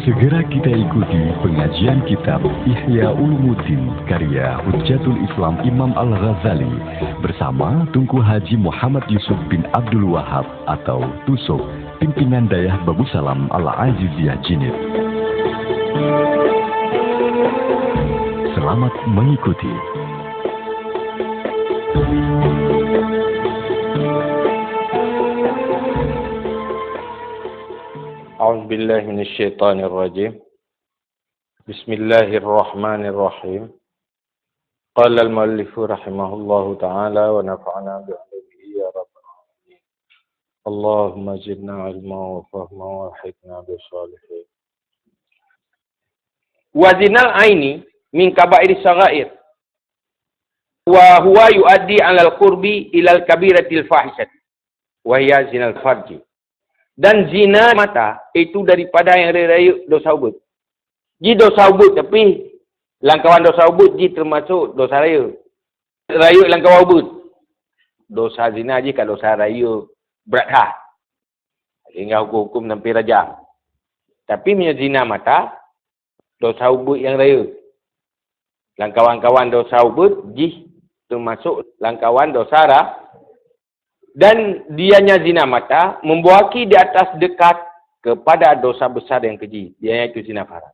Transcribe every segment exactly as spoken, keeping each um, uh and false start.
Segera kita ikuti pengajian kitab Ihya Ulumuddin karya Hujjatul Islam Imam Al-Ghazali bersama Tunku Haji Muhammad Yusuf bin Abdul Wahab atau Tusok, pimpinan Dayah Babusalam Al-Aziziyah Jinit. Selamat mengikuti. أعوذ بالله من الشيطان الرجيم. بسم الله الرحمن الرحيم. قال المؤلف رحمه الله تعالى ونفعنا بعلومه يا رب العالمين. اللهم زدنا علما وفهما وألحقنا بالصالحين. وزنا العين من كبائر الصغائر، وهو يؤدي على القرب إلى الكبيرة الفاحشة، وهي زنا الفرج. Dan zina mata itu daripada yang rayeuk-rayeuk dosa ubeut. Jih dosa ubeut, tapi lamkawan dosa ubeut jih teumasuk dosa rayeuk. Rayeuk lamkawan ubeut. Dosa zina jih ka dosa rayeuk brat that. Sehingga huköm-huköm sampai rajam. Tapi meunyoe zina mata, dosa ubeut nyang rayeuk. Lamkawan-kawan dosa ubeut jih teumasuk lamkawan dosa ra-, dan dianya zina mata membawa ki di atas dekat kepada dosa besar yang keji, yaitu zina faraj.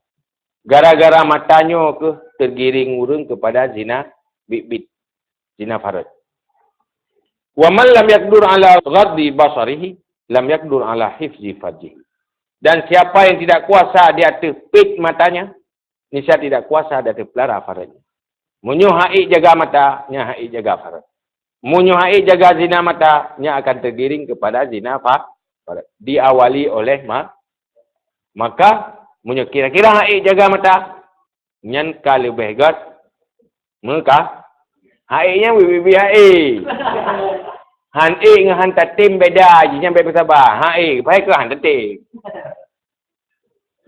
Gara-gara mata nyoe keuh teugiring ureuëng kepada zina biet-biet, zina faraj. Wa man lam yaqdur ala ghaddi basarihi, lam yaqdur ala hifzi farjihi. Dan siapa yang tidak kuasa di atas pet matanya, niscaya tidak kuasa di atas pelara farajnya. Meunyoe hana ék jaga mata, nyan hana ék jaga faraj. Meunyoe hana ék jaga zina mata, nyan akan teugiring kepada zina fa-, faraj. Diawali oleh ma-, maka, meunyoe kira-kira hana ék jaga mata, nyan ka leubeh gét meuka. Hana ék nyan biet-biet hana ék. Hana ék ngon hana tatem beda jih, nyan bèk beusaba. Hana ék, paih keu hana tatem.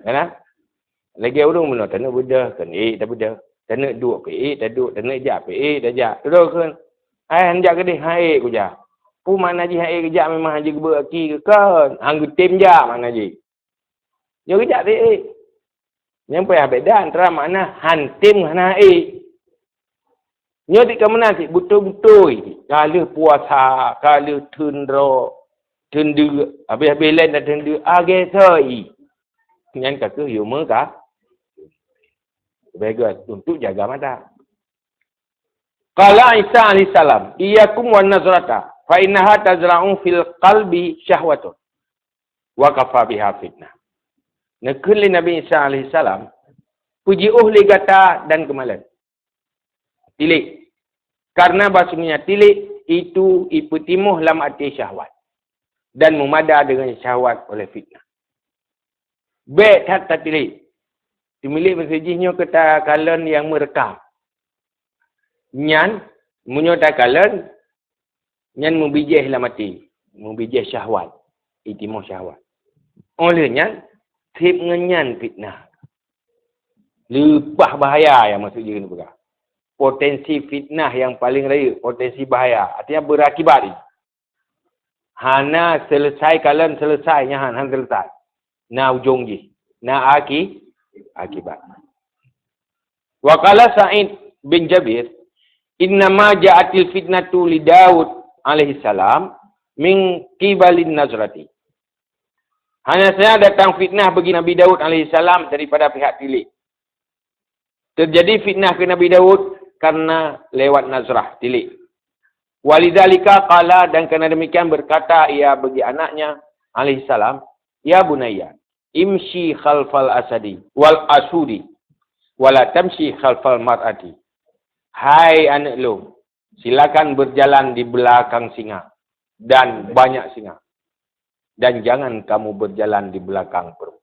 Kan? Lagèe ureuëng bunoe taneuk beudôh, kan ék tabeudôh. Taneuk duek, kan ék taduek. Taneuk jak, kan ék tajak. Terus kan, "Ai, han jak keudéh, hana ék kujak." Peue makna jih hana ék kujak, memang han jeuet geubeuet aki keu kon. Han geutem jak makna jih. Nyoe geujak ék. Nyang payah beda antara makna han tem ngon hana ék. Nyoe cit ka meunan cit beutôi-beutôi cit. Ka lheueh puasa, ka lheueh theun droe, theun deuk, habéh-habéh lén dan theun deuk, agé soi. Nyan ka keuh yue meuka. Leubeh gét untuk jaga mata. Qala Isa alaihissalam, "Iyyakum wan nazrata, fa innaha tazra'u fil qalbi syahwatun, wa kafa biha fitnah." Neukheun lé Nabi Isa alaihissalam, "Peujiôh lé gata dan keumalon." Tilék. Karena bahasanya tilék itu ipeutimoh lam até syahwat dan meumada dengan syahwat oleh fitnah. Bèk that tatilék. Teumilék meuseujih nyoe keu takalon nyang meureukam. Nyan, meunyoe takalon, nyan meubijéh lam até, meubijéh syahwat, itimoh syahwat. Óh lheueh nyan, seb ngon nyan fitnah. Leupah bahaya nyang maksud jih keuneuk peugah. Potensi fitnah nyang paleng rayeuk, potensi bahaya, artinya beurakibat. Hana selesai kalon selesai, nyan han, han selesai. Na ujong jih, na aki-, akibat. Wa qala Sa'id bin Jabir, "Innama ja'atil fitnatu li Daud alaihissalam min qibalin nazrati." Hanya saja datang fitnah bagi Nabi Daud alaihissalam daripada pihak tilék. Terjadi fitnah ke Nabi Daud karena lewat nazrah, tilék. Walidzalika qala, dan karena demikian berkata ia bagi anaknya alaihissalam, "Ya bunayya, imshi khalfal asadi wal asudi, wala tamshi khalfal mar'ati." Hai aneuk lôn, silakan berjalan di belakang singa dan banyak singa, dan jangan kamu berjalan di belakang perempuan.